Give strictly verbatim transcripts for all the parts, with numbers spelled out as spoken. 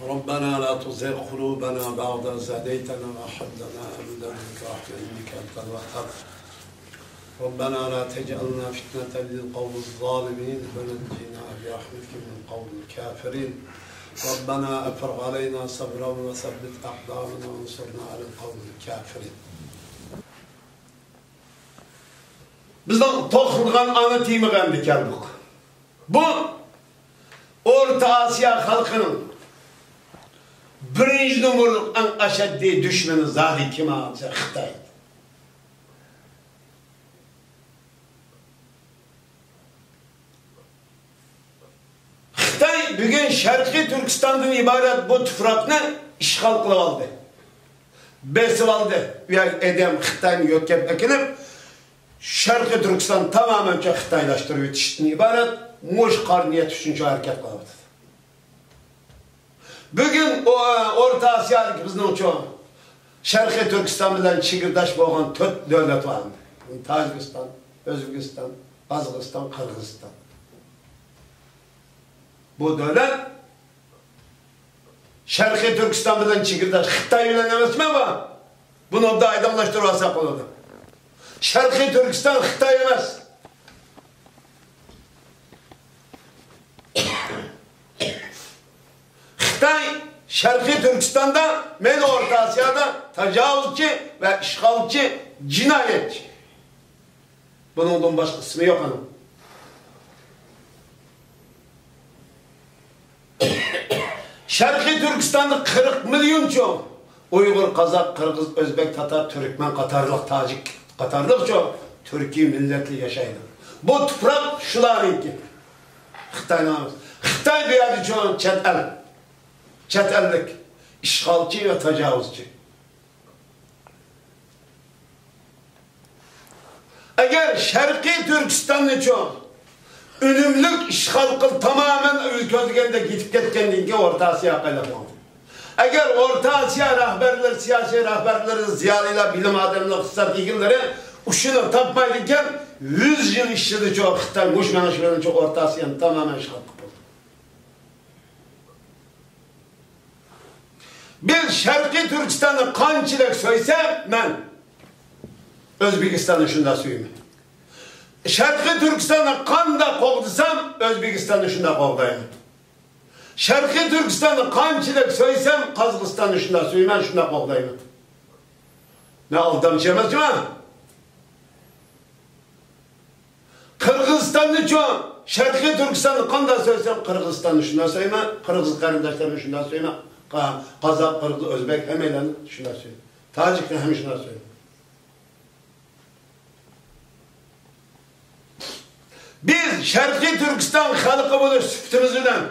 ربنا لا تزغ قلوبنا بعد إذ هديتنا وهب لنا من لدنك رحمة إنك أنت الوهاب. ربنا لا تجعلنا فتنة للقوم الظالمين ونجنا برحمتك من القوم الكافرين. ربنا أفرغ علينا صبرا وثبت أقدامنا وانصرنا على القوم الكافرين. بىزنىڭ توختىغان ئانا تېمىغا ئەمدى كەلدۇق. بۇ ئورتا ئاسىيا خەلقىنىڭ بىرىنچى نومۇرلۇق ئەڭ ئەشەددىي دۈشمىنى زادى كىم دېسە خىتاي. خىتاي بۈگۈن شەرقىي تۈركىستاندىن ئىبارەت بۇ تۇپراقنى ئىشغال قىلىۋالدى. بېسىۋالدى. ئۇ يەرگە ئادەم خىتاينى يۆتكەپ ئەكېلىپ، شەرقىي تۈركىستان تامامەن خىتايلاشتۇرۇۋېتىشتىن ئىبارەت مۇشۇ قارا نىيەت ئۈچۈن شۇ ھەرىكەت قىلىۋاتىدۇ. بۈگۈن ئو-، ئورتا ئاسىيادىكى بىزنىڭچۇ شەرقىي تۈركىستان بىلەن چېگرىداش بولغان تۆت دۆلەت بار. تاجىكىستان، ئۆزبېكىستان، قازاقىستان، قىرغىزىستان. بۇ دۆلەت شەرقىي تۈركىستان بىلەن چېگرىداش خىتاي بىلەن ئەمەسمۇ بۇ؟ بۇنى ئوبدان ئايدىڭلاشتۇرۇۋالساق بولىدۇ. شەرقىي تۈركىستان خىتاي ئەمەس. خىتاي شەرقىي تۈركىستاندا، مەيلى ئورتا ئاسىيادا تاجاۋۇزچى ۋە ئىشغالچى، جىنايەتچى. بۇنىڭدىن باشقا ئىسمى يوق ئۇنىڭ. شەرقىي تۈركىستاندا قىرىق مىليونچە ئۇيغۇر، قازاق، قىرغىز، ئۆزبېك، تاتار، تۈركمەن قاتارلىق، تاجىك قاتارلىقچۇ تۈركىي مىللەتلەر ياشايدۇ. بۇ تۇپراق شۇلارنىڭكى. خىتاينىڭ ئەمەس. خىتاي بۇ يەردىچۇ چەت ئەل. چەت ئەللىك، ئىشغالچى ۋە تاجاۋۇزچى. ئەگەر شەرقىي تۈركىستاننىچۇ ئۈنۈملۈك ئىشغال قىل، تامامەن ئۆزى كۆزلىگەندەك يېتىپ كەتكەندىن كېيىن ئورتا ئاسىيا قايلاپ ماڭدى. ئەگەر ئورتا ئاسىيا رەھبەرلىرى، سىياسىي رەھبەرلىرى، زىيالىيلار، بىلىم ئادەملىرى، ئىقتىساد ئىگىلىرى ئۇشۇنى تاپمايدىكەن، يۈز يىل ئىچىدىچۇ خىتاي مۇشۇ مېڭىش بىلەنچۇ ئورتا ئاسىيانى تامامەن ئىشغال قىلىپ بولدى. بىز شەرقىي تۈركىستاننى قانچىلىك سۆيسەم، مەن ئۆزبېكىستاننى شۇنداق سۆيىمەن. شەرقىي تۈركىستاننى قانداق قوغدىسام، ئۆزبېكىستاننى شۇنداق قوغدايمەن. شەرقىي تۈركىستاننى قانچىلىك سۆيسەم، قازاقىستاننى شۇنداق سۆيىمەن، شۇنداق قوغدايمەن. مەن ئالدامچى ئەمەسمەن. قىرغىزىستاننىچۇ، شەرقىي تۈركىستاننى قانداق سۆيسەم، قىرغىزىستاننى شۇنداق سۆيىمەن، قىرغىز قېرىنداشلىرىمنى شۇنداق سۆيىمەن، قا-، قازاق، قىرغىز، ئۆزبەك ھەممەيلەننى شۇنداق سۆيىمەن. تاجىكنى ھەم شۇنداق سۆيىمەن. بىز شەرقىي تۈركىستان خەلقى بولۇش سۈپىتىمىز بىلەن،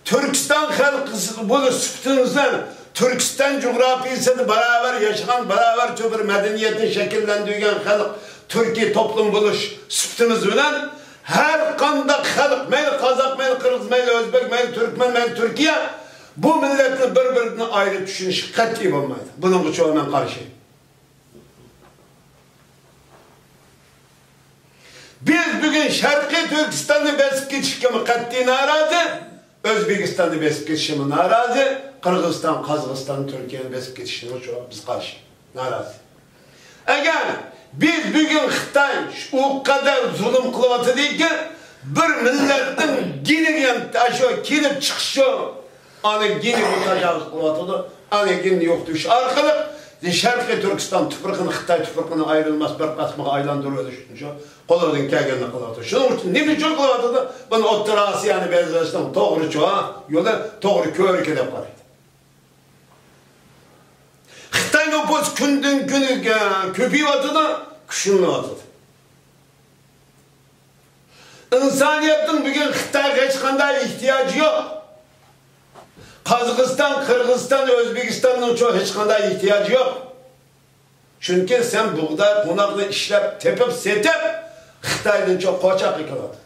تۈركىستان خەلقى بولۇش سۈپىتىمىز بىلەن، تۈركىستان جۇغراپىيىسىدا باراۋەر ياشىغان، باراۋەرچۇ بىر مەدەنىيەتنى شەكىللەندۈرگەن خەلق، تۈركىي توپلۇم بولۇش سۈپىتىمىز بىلەن، ھەر قانداق خەلق، مەيلى قازاق، مەيلى قىرغىز، مەيلى ئۆزبېك، مەيلى تۈركمەن، مەيلى تۈركىيە، بۇ مىللەتنى بىر-بىرىدىن ئايرىپ چۈشىنىشكە قەتئىي بولمايدۇ. بۇنىڭغىچۇ مەن قارشى. بىز بۈگۈن شەرقىي تۈركىستاننى بېسىپ كېتىشكىمۇ قەتئىي نارازى، ئۆزبېكىستاننى بېسىپ كېتىشىمۇ نارازى، قىرغىزىستان، قازاقىستان، تۈركىيەنى بېسىپ كېتىشىمۇ شۇ، بىز قارشى، نارازى. ئەگەر بىز بۈگۈن خىتاي ئۇ قەدەر زۇلۇم قىلىۋاتىدىكى، بىر مىللەتنىڭ گېنى، يەنى شۇ كېلىپ چىقىشى، ئانا گېنى بۇ تاجاۋۇز قىلىۋاتىدۇ. ئانا گېنىنى يوقىتىش ئارقىلىق شەرقىي تۈركىستان تۇپرىقىنى خىتاي تۇپرىقىنىڭ ئايرىلماس بىر قىسمىغا ئايلاندۇرۇۋېلىش ئۈچۈن شۇ قولىدىن كەلگەننى قىلىۋاتىدۇ. شۇنىڭ ئۈچۈن نېمە ئۈچۈن قىلىۋاتىدۇ؟ بۇنى ئوتتۇرا ئاسىيانى بەزىلەشنىڭ توغرىچۇ يولى، توغرا كۆرۈكى دەپ قارايدۇ. خىتاي نوپۇسى كۈندىن كۈن كۆپىيىۋاتىدۇ، كۈچلىنىۋاتىدۇ. ئىنسانىيەتنىڭ بۈگۈن خىتايغا ھېچقانداق ئېھتىياجى يوق. قازاقىستان، قىرغىزىستان، ئۆزبېكىستاننىڭچۇ ھېچقانداق ئېھتىياجى يوق. چۈنكى سەن بۇغداي، قوناقنى ئىشلەپ، تېپىپ، سېتىپ، خىتايدىنچۇ قوچاق ئېكىلىۋاتىدۇ.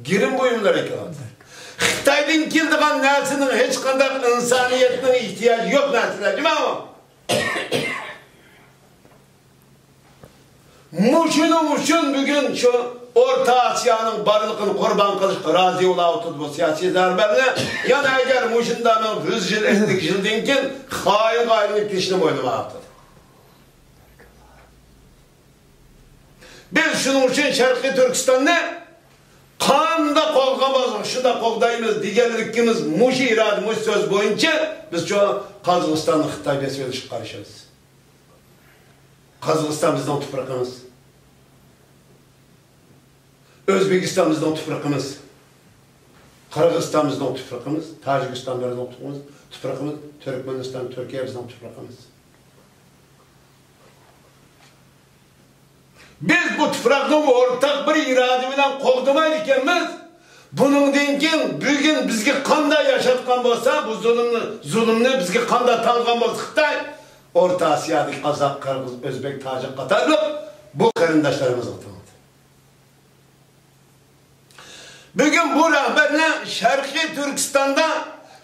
گىرىم بۇيۇملىرى ئېكىلىۋاتىدۇ. خىتايدىن كېلىدىغان نەرسىنىڭ ھېچقانداق ئىنسانىيەتنىڭ ئېھتىياجى يوق نەرسىلەر، جۇمۇ. مۇشۇنىڭ ئۈچۈن بۈگۈن شۇ ئورتا ئاسىيانىڭ بارلىقىنى قۇربان قىلىشقا رازى بولاۋاتىدۇ بۇ سىياسىي رەھبەرلەر. يەنە ئەگەر مۇشۇنداق بىر يۈز يىل، ئەللىك يىلدىن كېيىن خائىنغا ئايلىنىپ كېتىشنى ئويلىمايۋاتىدۇ. بىز شۇنىڭ ئۈچۈن شەرقىي تۈركىستاننى قانداق قوغدىغان بولساق، شۇنداق قوغدايمىز دېگەنلىكىمىز مۇشۇ ئىرادە، مۇشۇ سۆز بويىچە بىز شۇ قازاقىستاننى خىتاي بېسىۋېلىشقا قارشىمىز. قازاقىستان بىزنىڭ تۇپرىقىمىز. ئۆزبېكىستان بىزنىڭ تۇپرىقىمىز. قىرغىزىستان بىزنىڭ تۇپرىقىمىز. تاجىكىستان بىزنىڭ تۇپرىقىمىز. تۇپرىقىمىز. تۈركمەنىستان، تۈركىيە بىزنىڭ تۇپرىقىمىز. بىز بۇ تۇپراقنى ئورتاق بىر ئىرادە بىلەن قوغدىمايدىكەنمىز. بۇنىڭدىن كېيىن بۈگۈن بىزگە قانداق ياشاتقان بولسا، بۇ زۇلۇمنى، زۇلۇمنى بىزگە قانداق تاڭغان بولسا خىتاي، ئورتا ئاسىيادىكى قازاق، قىرغىز، ئۆزبېك، تاجىك قاتارلىق بۇ قېرىنداشلىرىمىزغا تاڭدى. بۈگۈن بۇ رەھبەرلەر شەرقىي تۈركىستاندا،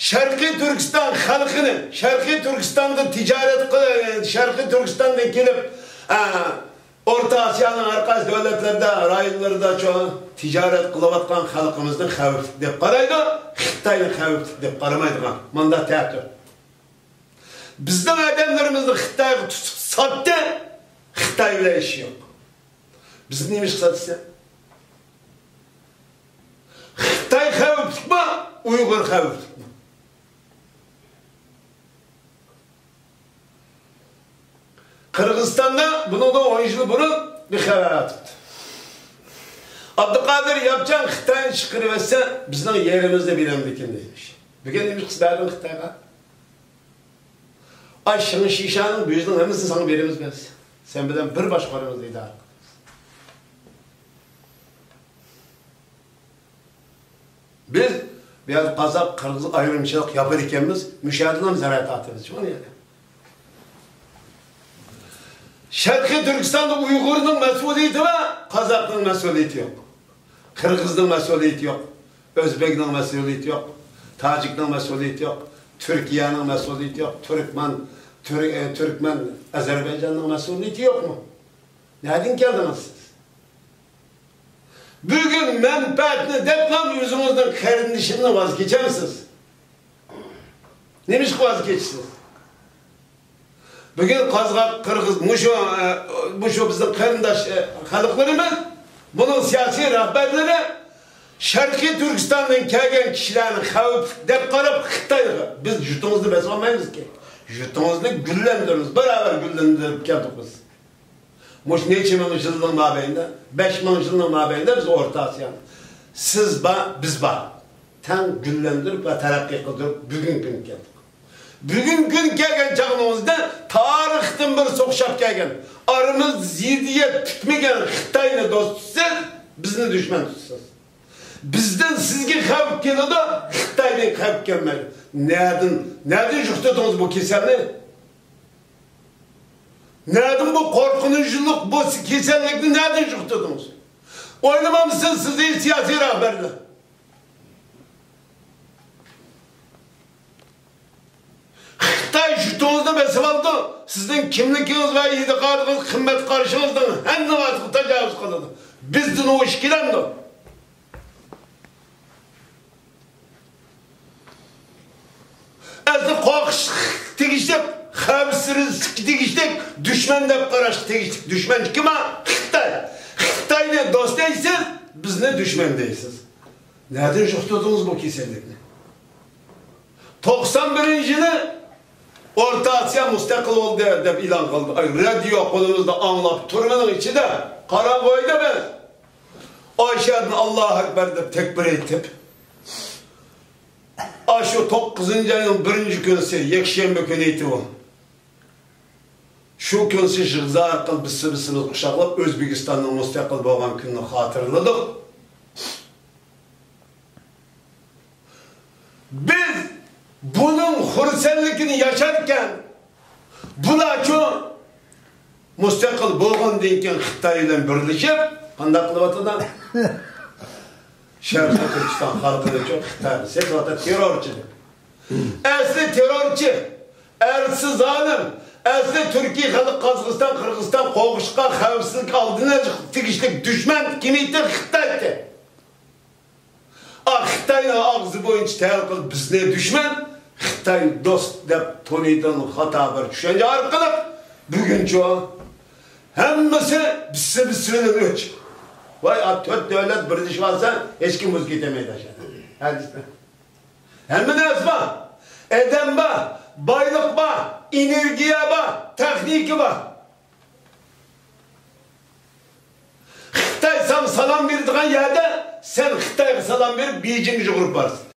شەرقىي تۈركىستان خەلقىنى، شەرقىي تۈركىستاندا تىجارەت قىل-، شەرقىي تۈركىستاندىن كېلىپ، ئە، ئورتا ئاسىيانىڭ ھەر قايسى دۆلەتلىرىدە، رايونلىرىدا شۇ تىجارەت قىلىۋاتقان خەلقىمىزنى خەۋپلىك دەپ قارايدۇ، خىتاينى خەۋپلىك دەپ قارىمايدىغان مۇنداق تەتۈر. بىزنىڭ ئادەملىرىمىزنى خىتايغا تۇتۇپ ساتتى، خىتاي بىلەن ئىشى يوق. بىزنى نېمە ئىشقا ساتسا؟ خىتاي خەۋپلىكمۇ، ئۇيغۇر خەۋپلىكمۇ؟ قىرغىزىستاندا بۇنىڭدىن ئون يىل بۇرۇن بىر خەۋەر ئاتىپتۇ. ئابدۇقادىر ياپچان خىتاينى چىقىرىۋەتسە، بىزنىڭ يېرىمىزنى بېرەمدىكىن دېمىش. بۈگۈن نېمە قىلسا بەردىڭ خىتايغا؟ ئاي شېڭ شىشانىڭ بۇ يۈزنىڭ ھەممىسىنى ساڭا بېرىمىز بىز. سەن بىلەن بىر باشقۇرىمىز ئىدارە قىلىمىز. بىز بۇ يەردە قازاق، قىرغىز ئايرىمچىلىق ياپىدىكەنمىز، مۇشۇ يەردىلا زەرەر تارتىمىز. شۇ يەردە. شەرقىي تۈركىستاندا ئۇيغۇرنىڭ مەسئۇلىيىتى بار، قازاقنىڭ مەسئۇلىيىتى يوق. قىرغىزنىڭ مەسئۇلىيىتى يوق. ئۆزبېكنىڭ مەسئۇلىيىتى يوق. تاجىكنىڭ مەسئۇلىيىتى يوق. تۈركىيەنىڭ مەسئۇلىيىتى يوق. تۈركمەن، تۈر-، ئە، تۈركمەن، ئەزەربەيجاننىڭ مەسئۇلىيىتى يوقمۇ؟ نەدىن كەلدىڭىز سىز؟ بۈگۈن مەنپەئەتنى دەپلا ئۆزىڭىزنىڭ قېرىندىشىدىن ۋاز كېچەمسىز؟ نېمىشقا ۋاز كېچىسىز؟ بۈگۈن قازاق، قىرغىز، مۇشۇ، ئە، مۇشۇ بىزنىڭ قېرىنداش، ئە، خەلقلىرىمىز، بۇنىڭ سىياسىي رەھبەرلىرى شەرقىي تۈركىستاندىن كەلگەن كىشىلەرنى خەۋپلىك دەپ قاراپ، خىتايغا، بىز يۇرتىڭىزنى بېسىۋالمايمىزكى، يۇرتىڭىزنى گۈللەندۈرىمىز، باراۋەر گۈللەندۈرۈپ كەلدۇق بىز. مۇشۇ نەچچە مىڭ يىلنىڭ مابەينىدە، بەش مىڭ يىلنىڭ مابەينىدە بىز ئورتا ئاسىيانى، سىز بار، بىز بار، تەڭ گۈللەندۈرۈپ ۋە تەرەققىي قىلدۇرۇپ بۈگۈنكى كۈنگە كەلدۇق. بۈگۈنكى كۈنگە كەلگەن چاغنىڭىزدا تارىختىن بىر سوقۇشاپ كەلگەن، ئارىمىزدا زىددىيەت پۈتمىگەن خىتاينى دوست تۇتسىز، بىزنى دۈشمەن تۇتىسىز. بىزدىن سىزگە خەۋپ كېلىدۇ، خىتايدىن خەۋپ كەلمەيدۇ. نەدىن، نەدىن يۇقتۇردىڭىز بۇ كېسەلنى؟ نەدىن بۇ قورقۇنچلۇق، بۇ كېسەللىكنى نەدىن يۇقتۇردىڭىز؟ ئويلىمامسىز سىز، سىياسىي رەھبەرلەر؟ خىتاي يۇرتىڭىزنى بېسىۋالىدۇ، سىزنىڭ كىملىكىڭىز ۋە ئېتىقادىڭىز، قىممەت قارىشىڭىزنىڭ ھەممىسىگە تاجاۋۇز قىلىدۇ. بىزدىن ئۇ ئىش كېلەمدۇ؟ ئەسلى قورقۇشقا تېگىشلىك، خەۋپسىرەشكە تېگىشلىك، دۈشمەن دەپ قاراشقا تېگىشلىك دۈشمەن كىم؟ خىتاي. خىتاينى دوست دەيسىز، بىزنى دۈشمەن دەيسىز. نەدىن يۇقتۇردىڭىز بۇ كېسەللىكنى؟ توقسان بىرىنچى يىلى ئورتا ئاسىيا مۇستەقىل بولدى دەپ ئېلان قىلدى. ئاي، رادىيو قولىمىزدا ئاڭلاپ تۇرمىنىڭ ئىچىدە، قاراڭغۇ ئۆيدە بىز. ئاشۇ يەردىن ئاللاھۇ ئەكبەر دەپ تەكبىر ئېيتىپ، ئاشۇ توققۇزىنچى ئاينىڭ بىرىنچى كۈنىسى، يەكشەنبە كۈنى ئىدى ئۇ. شۇ كۈنىسى شىغزار قىلىپ بىسسە-بىسسىمىز قۇچاقلاپ، ئۆزبېكىستاننىڭ مۇستەقىل بولغان كۈنىنى خاتىرىلىدۇق. بىز بۇنىڭ خۇرسەنلىكىنى ياشاركەن، بۇلارچۇ مۇستەقىل بولغاندىن كېيىن خىتاي بىلەن بىرلىشىپ قانداق قىلىۋاتىدۇ؟ شەرقىي تۈركىستان خەلقىنىچۇ خىتايغا سېتىۋاتىدۇ، تېررورچى دەپ. ئەسلى تېررورچى، ئەرزى زالىم، ئەسلى تۈركىي خەلق قازاقىستان، قىرغىزىستان قوغۇشقا خەۋپسىزلىك ئالدىنى ئېلىشقا تېگىشلىك دۈشمەن كىم ئىدى؟ خىتاي ئىدى. ئا، خىتاينىڭ ئاغزى بويىچە تەھلىل قىلىپ، بىزنى دۈشمەن، خىتاي دوست دەپ تونۇيدىغان خاتا بىر چۈشەنچە ئارقىلىق بۈگۈنچە ھەممىسى بىسسە-بىسسە بىلەن ئۆچ. ۋاي، ئا، تۆت دۆلەت بىرلىشىۋالسا، ھېچكىم مۇز كېتەلمەيدۇ ئاشۇ يەردە. ھەممە نەرسە بار. ئادەم بار، بايلىق بار، ئېنېرگىيە بار، تېخنىكا بار. خىتاي ساڭا سالام بېرىدىغان يەردە سەن خىتايغا سالام بېرىپ بېيجىڭگە يۇغۇرۇپ بارىسەن.